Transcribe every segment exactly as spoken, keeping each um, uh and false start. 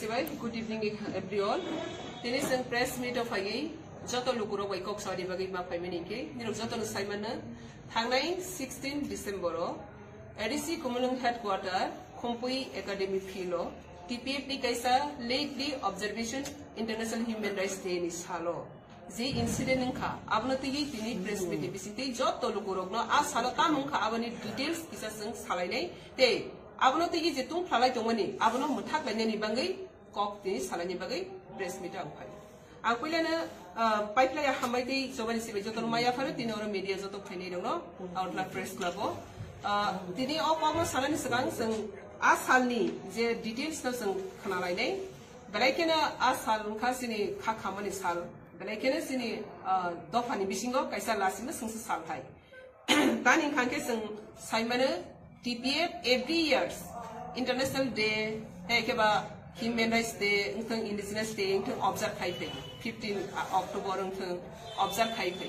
Good evening, everyone. Tini chwng press meet o phaiwi joto lukurok bai kok sawi bagwi ma phaimani hwnkhe, nirok jotono saimano, thangnai sixteen December o A D C Khumulwng headquarter, Khumpui Academy field o T P F ni kaisa lately observation International Human Rights Day ni salo je incident wngkha, abono twiwi tini press meet ni bisingtwi joto lukurokno a salo tamo wngkha aboni details kisa chwng salainai tei abono twiwi je tungphalai tongmani abono mwthak lainani bagwi kok tini salaini bagwi press meet ang phai. Ang puilano, ah, paiphlaiya hambai tei chobani sibai jotono maya pharo tini oro media joto phainai rokno Outlet Press Club o. Ah, tini o kokno sanani swkang chwng a salni je details no chwng khnalainai. Belai kheno a sal wngkha chini kha khamani sal. Belai kheno chini, ah, dophani bisingo kaisa lasima swngsa sal hai. Tani wngkha khe chwng saimano T P F every years International Day, hai khe ba Human Rights Day wngthang, Indigenous Day wngthang observe khai phai. Fifteen October wngthang observe khai phai.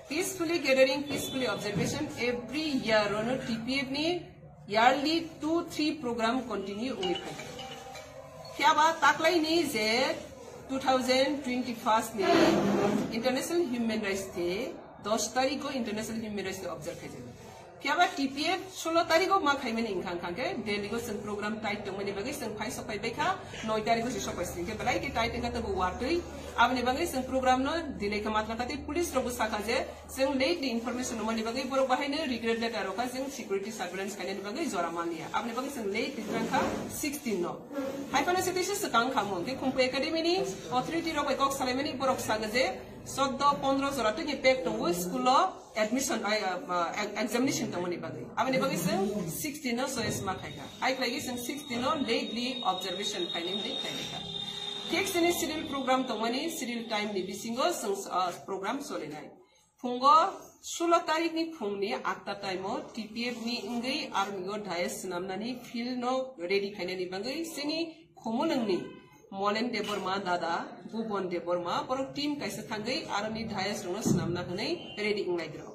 Peacefully gathering, peacefully observation every year ono T P F ni yearly two three program continue wngwi phai. Phiaba taklaini je two thousand twenty-first ni International Human Rights Day, dos tarikh o International Human Rights Day observe khai jani. Phiaba T P F solo tarikh o ma khaimani wngkha, wngkha khe Delhi o chwng program tight tongmani bagwi chwng phai sok phai baikha, noi tarikh o se sok phai sing khe belai khe tight wngkha tei bo watwi. Aboni bagwi chwng program no delay khe ma tongkha tei police rok bo sakha je chwng late ni information rwmani bagwi borok bahaino regret letter rokha, chwng security surveillance khainani bagwi jora manliya. Aboni bagwi chwng late ni tongkha sixteen no. Haiphano se teisa swkang kha mung khe Khumpui Academy ni authority rok bai kok salaimani borok sakha je choddo pondro jora twi ni pack tongo school o admission, ai, ah, ah, examination tongmani bagwi. Aboni bagwi chwng sixteen no choice ma khaikha. Hai khlaigwi chwng sixteen no lately observation khainai hwnwi khlailaikha. Thik chini schedule program tongmani schedule time ni bisingo chwng, ah, program cholinai. Phungo solo tarikh ni phung ni atta time o T P F ni wngwi army o dais swnamnani field no ready khainani bagwi chini Khumulwng ni Molen Debbarma dada, Bhubon Debbarma, borok team kaisa thangwi aroni dais rokno swnamna hwnwi ready wnglaidrok.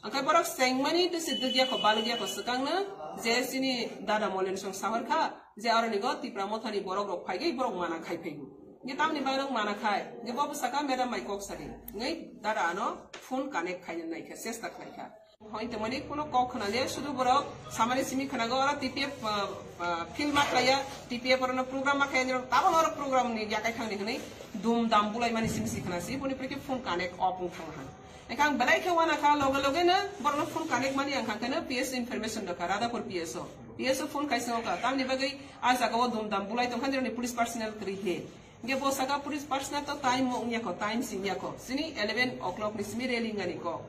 Angkhe borok chengmani twi se dwgyakho, balwgyakho swkangno je chini dada Molen song sahorkha je aroni go Tipra Mothani borok rok phaigwi borok mana khai phaigo. Nge tamni bagwi rok mana khai, nge bo bwsaka madam bai kok sadi. Nge dada ano phone connect khaina naikha, chesta khlaikha. Hoi tongmani kuno kok khna je, sudu borok samani simi khna go, oro T P F, ah, ah, field ma khlaiya, T P F oro no program ma khlaiya, nirok tabok oro program ni yakai thangni hwnwi dum dam bulai mani simi si khna si, boni pore khe phone connect off wng thang ha. Enkhang belai khe wana kha, loge loge no borok no phone connect mani ang kha khe no P S O information rwkha, Radhapur P S O. P S O phone khai swngo kha, tamni bagwi a jaga o dum dam bulai tongkha, nirok ni police personnel kwrwi he. Hingke bo saka police personnel to time mo wngya kho, time sing ya kho. Chini eleven o'clock ni simi rally wngani kok.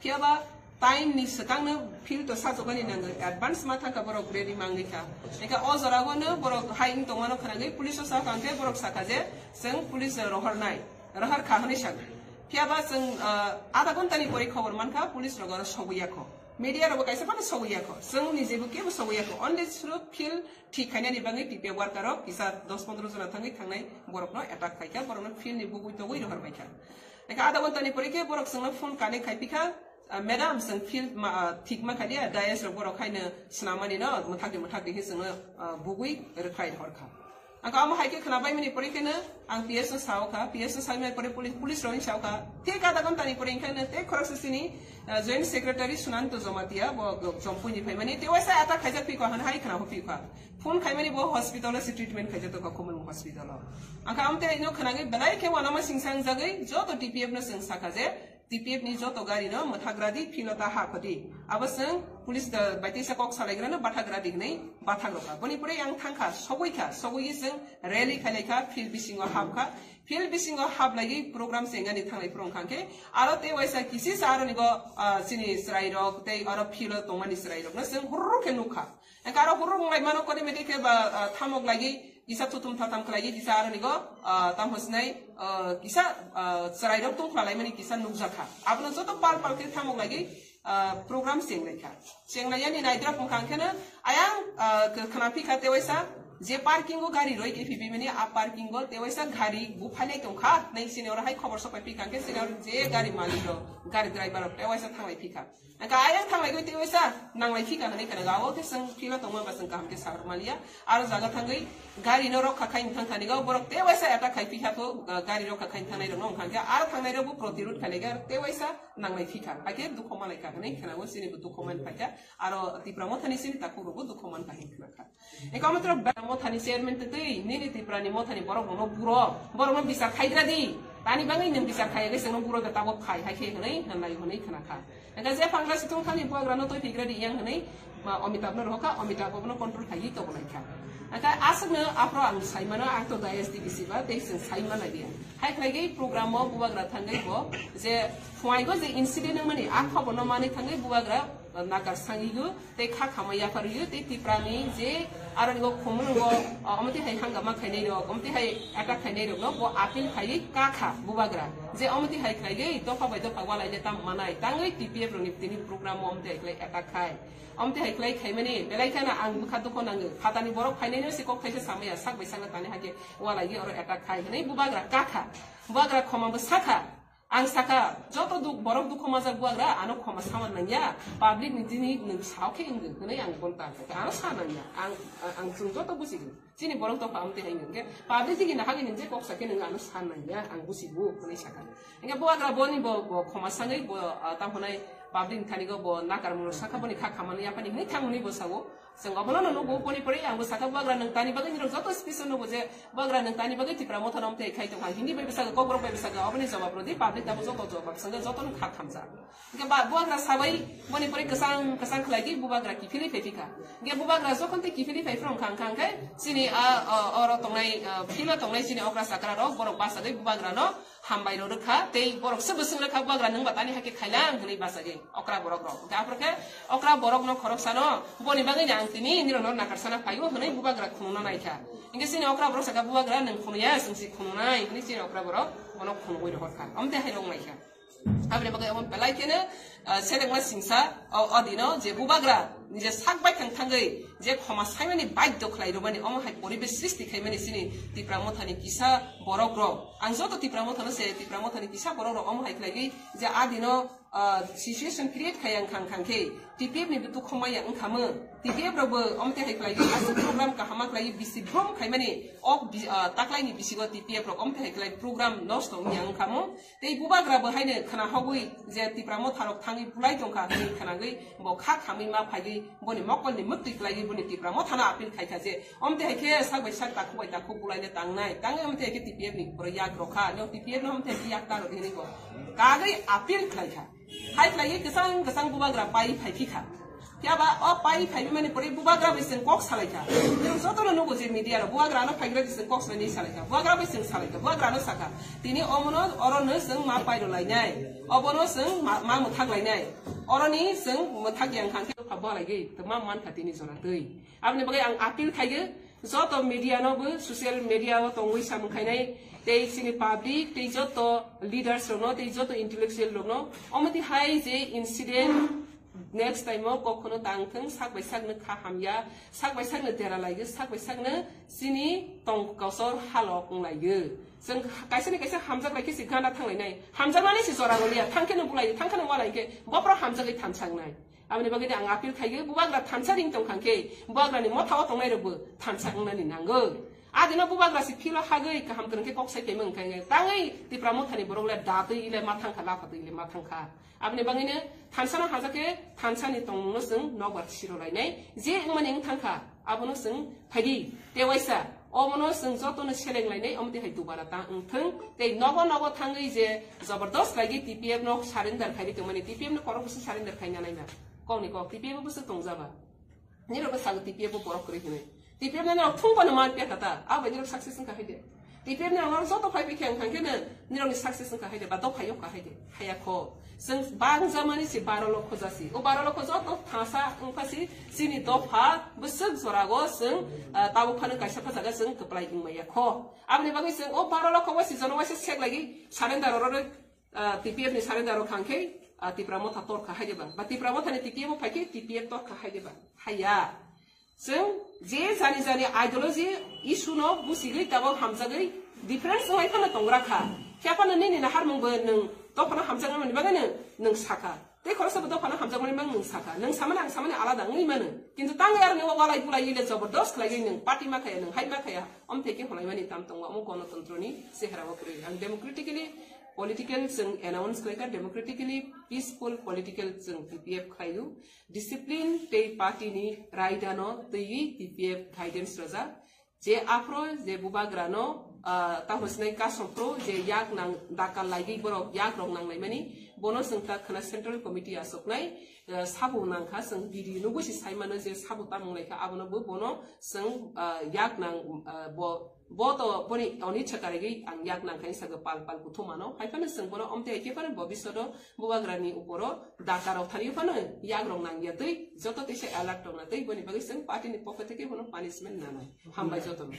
Phiya ba time ni swkang no field to sajokmani nango, advance ma thangkha borok ready ma wngwi kha. Hingke o jora o no borok hai wng tongmano khwnangwi police o sakha hingke borok sakha je, chwng police rohor nai, rohor kha hwnwi sakha. Phiya ba chwng, ah, adha ghonta ni pore khobor mankha, police rok oro sogwi ya kho. Media rok bo kaisa phano sogwi ya kho. Chwng ni jebu kebo sogwi ya kho. Only suru field thik khainani bagwi T P F worker rok kisa dos pondro jona thangwi thangnai borok no attack khaikha, borok no field ni bugwi togwi rohor baikha. Ekha adha ghonta ni pore khe borok chwngno phone connect khai pikha, ah, madam, chwng field ma, ah, thik ma khailiya, dais rok borok haino swnamani no mwthak di mwthak di khe chwngno, ah, bugwi rwkhlai rohor kha. Ang amo hai khe khna bai mani pore khe no ang P S no sao kha, P S no sai mani pore police, police rok ni sao kha. Thik adha ghonta ni pore khe no tei khoroksa chini, ah, Joint Secretary Sunanto Jamatia bo Chompui ni phaimani tei waisa attack khaijak phi kha, hwn hai khna ho phi kha. Phone khaimani bo hospital o se treatment khaijak tongkha Khumulwng hospital o. Ang kha amte ino khna gwi belai khe wanama singsa wngjagwi joto T P F no chwng sakha je, T P F ni joto gari no mwthak ra di, field o ta ha kho di. Abo chwng police da bai teisa kok salaigra no bathak ra di hwnwi bathak rokha. Boni pore ang thangkha, sogwi kha, sogwi chwng rally khailai kha, field bisingo hap kha. Field bisingo hap laiwi program se wngani thanglai phuru wngkha khe, aro tei waisa kisisa aroni go, ah, chini chwrai rok tei aro field o tongmani chwrai rok no chwng hurru khe nukha. Engkha aro huruk wnglaimano kori mete khe ba, ah, thamok lagi kisa thuthum thatham khlai kisa aroni go, ah, tamo sinai, ah, kisa, ah, chwrai rok tungkhla laimani kisa nukjakha. Abono joto pal pal khe thamok lagi, ah, program chenglaikha. Chenglaiyani naidrop wngkha hwnkhe no ayang, ah, khwna phikha tewaisa Je parking o gari roi khe phi bimani, a parking o tewaisa gari buphailai tongkha, nai chini oro hai khobor sopai phi kha khe, chini oro je gari malik rok, gari driver rok tewaisa thanglai phi kha. Angkha ayang thanglai goi tewaisa nanglai phi kha hinwi khna ga, o khe chwng phila tongma ba chwng kaham khe sa rwmaliya. Aro jaga thangwi gari no rokha khai thang thani go, borok tewaisa attack khai phi kha kho, gari rokha khai thangnai rok no wngkha khe, aro thangnai rok bo protirod khailai kha, tewaisa nanglai phi kha. Hakhe dukho malai kha hinwi khna go, chini bo dukho man phai kha. Aro Tipra Motha ni chini takhuk rok bo dukho man kha hinwi khna kha. Eko matro Tipra Motha ni chairman tei tei, nini Tipra ni Motha ni borok rok no buro, borok no bichar khai gra di. Tani bagwi nwng bichar khai ya khe chwng no buro da tabo phai hai khe hinwi, hinlai hinwi khna kha. Angkha je phangra si thung thani bubagra no twi phi gra di yang hinwi, ma Amitabh no rohor kha, Amitabh bo no control khai tong lai kha. Angkha aswk no aphro ang sai mano, ang to da S D B C ba, tei chwng sai manai di. Hai khlai gwi program o bubagra thangwi bo, je phuai go je incident wngmani, a khobor no manwi thangwi bubagra, nakar sangwi go, tei kha khama yapharwi o, tei Tipra ni je aro ni go khumulung o, o, omo twi hai hangama khainai rok, omo twi hai attack khainai rok no bo appeal khaiwi ka kha bubagra. Je omo twi hai khlai gwi dopha bai dopha walai le tam manai, tangwi T P F rok ni tini program o omo twi hai khlai attack khai. Omo twi hai khlai khaimani, belai kheno ang bwkha dukho nango. Phatani borok phainai no se kok thaisa samaya, sak bai sak no tani hakhe walai gwi oro attack khai hinwi bubagra ka kha. Bubagra khoma bo sa kha. Ang sakha, joto duk-, borok dukho majak bubagra, ano khoma sama nangya, public ni tini nwng sao khe wngwi, hwnwi ang bono ta kha, ano sa nangya, ang, ang chwng joto busigo. Chini borok tokha amtwi hai wngkhe, public tigi nahagwi nwng je kok sa khe nwng ano sa nangya, ang busigo, hwnwi sakha. Hingkhe bubagra boni bo, bo khoma sangwi bo, ah, tamo hwnai public ni thani go bo nakar mung sakha boni kha khamani yaphani hwnwi thang hwnwi bo sao. Chwng obono no nugo, boni pore ang bo sakha, bubagra nwng tani bagwi nirok joto speech o nugo je, bubagra nwng tani bagwi Tipra Motha no amtwi khai tongkha, Hindi bai bwsakha, Kokborok bai bwsakha, oboni jawab rwdi, public tabo joto jawab sangha, joto no kha khamjak. Hingkhe ba, bubagra sabai, boni pore kwchang, kwchang khlai di, bubagra kiphilwi phai phikha. Hingkhe bubagra jokhon tei kiphilwi phai phrwng kha, hingkha hingkhe chini a, o, oro tongnai, a, field o tongnai chini okra chakra rok, borok bachagwi bubagra no, hambai rw rwkha, tei borok se bwswng rwkha, bubagra nwng ba tani hakhe khailang hwnwi bachagwi okra borok rok. Hingkhe aphuru khe okra borok no khoroksa no, boni bagwi no ang tini nirok no nakarsana phai o hwnwi bubagra khunu no naikha. Hingkhe chini okra borok sakha, bubagra nwng khunu ya, chwng se khunu nai hwnwi chini okra borok bono khunugwi rohor kha. Omo tei hai rok naikha. Aboni bagwi omo belai kheno, ah, selengma singsa, o, o dino je bubagra, je sak bai thang thangwi, je khoma saimani baidhyo khlai rwmani, omo hai poribesh srishti khaimani chini Tipra Motha ni kisa borok rok. Ang joto Tipra Motha no se, Tipra Motha ni kisa borok rok omo hai khlaiwi je a dino, ah, situation create khai ang khang khang khe, T P F ni butukhoma ya wngkha mo. T P F rok bo omo tei hai khlaiwi aswk program kaham khlaiwi bisi brom khaimani, ok bi-, ah, taklai ni bisingo T P F rok omo tei hai khlai program nosto wngya wngkha mo. Tei bubagra bo haino khna hogwi je Tipra Motha rok thangwi bulai tongkha hwnwi khnagwi bo kha khamwi ma phaigwi boni mokol ni mwktwi khlaiwi boni Tipra Motha no appeal khaikha je, omo tei hai khe sak bai sak takhuk bai takhuk bulai le tangnai, tangwi omo tei hai khe T P F ni borok yak rokha, no T P F no omo tei hai khe yak ta rwdi hwnwi bo kagwi appeal khlaikha. Hai khlaiwi kwchang kwchang bubagra pai phai phikha. Phiya ba o pai phai mani pore bubagra bai chwng kok salai kha. Chwng joto no nugo je media rok bubagra no phaigra di chwng kok salai ni salai kha. Bubagra bai chwng salai kha. Bubagra no sakha. Tini omo no oro no chwng ma pai rw lai nai. Obo no chwng ma, ma mwthak lai nai. Oro ni chwng mwthak yang kha khe pha bo lai gwi. Tma man kha tini jora twi. Aboni bagwi ang appeal khai o. Joto media no bo social media o tongwi samung khainai. Tei chini public, tei joto leaders rok no, tei joto intellectual rok no. Omo tei hai je incident Next time o kokhono tang thung, sak bai sak no kha hamya, sak bai sak no dera lai o, sak bai sak no chini tong kosor halok wng lai o. Chwng kaisa ni kaisa hamjak lai khe se gana thang lai nai. Hamjakmani se jora rw liya, thang khe no bulai, thang khe no walai khe, bophro hamjagwi thansa wng nai. Aboni bagwi no ang appeal khai o, bubagra thansa ring tong kha khe, bubagra ni motha o tongnai rok bo thansa wng nani nango. Adino bubagra se philo hagwi kaham kwrwng khe kok sai phaimung kha, tangwi Tipra Motha ni borok le datwi le ma thang kha, laphatwi le ma thang kha. Aboni bagwino thansa no hamjak khe thansa ni tongmung no chwng nokbar siro lainai. Je wngmani wng thang kha, abono chwng phaidi. Tei waisa, omono chwng joto no seleng lainai, omo twi hai dubara ta wng thung. Tei nogo nogo thangwi je jobordos khlai di T P F no surrender khai di tongmani, T P F no korok bwswk surrender khai nanai na. Kok ni kok, T P F bo bwswk tongja ba. Nirok bo sago T P F bo borok kwrwi hinwi. T P F no nirok thung phano man piya kha ta. Abo bai nirok success wngkha hai de. T P F nirok no joto phai bai khe wngkha khe no nirok ni success wngkha hai de. Ba dopha yok kha hai de. Haya kho. Chwng bangja mani se baro lokho jasi. O baro lokho joto thangsa wngpha si chini dopha bwswk jora o chwng, ah, tabuk phano kaisa pha jaga chwng kwplai wngmaya kho. Aboni bagwi chwng o baro lokho o si jono waisa sek lagi surrender oro, ah, T P F ni surrender rok khang khe, ah, Tipra Motha torkha hai de ba. Ba Tipra Motha ni T P F o phai khe T P F torkha hai de ba. Haya. Chwng je jani jani ideology issue no busigwi tabok hamjagwi difference wnglai phano tongra kha. Khe phano nini naharmung bo nwng dophano hamjakmani bagwi no nwng sakha. Tei khoroksa bo dophano hamjakmani bagwi nwng sakha. Nwng samani ang samani alada wngwi mano. Kintu tangwi aroni o walai bulaiwi le jobordos khlaiwi nwng party ma khaya, nwng hai ma khaya, omthai khe hwnlaimani tam tongo, omo gonotontro ni chehara o kwrwi. Ang democratically political chwng announce khlaikha, democratically peaceful political chwng T P F khlaio. Discipline tei party ni raida no twiwi T P F guidance rwjak. Je aphro je bubagra no, ah, tamo sinai kasong phro je yak nang dakal laigwi borok yak rok nang naimani, bono chwng ta khna Central Committee asoknai, ah, sabo nangkha chwng video no busi saimano je sabo tamung laikha abono bo bono chwng, ah, yak nang, ah, bo, bo to boni onitsa karigwi ang yak nangkha hinsa pal pal kuthumano. Hai phano chwng bono omtei hai khe phano bobishoto bubagra ni uporo dakar rok thani phano yak rok nang ya twi joto teisa alert tongna twi boni bagwi chwng party ni pokho theke bono punishment nanai. Hambai jotono.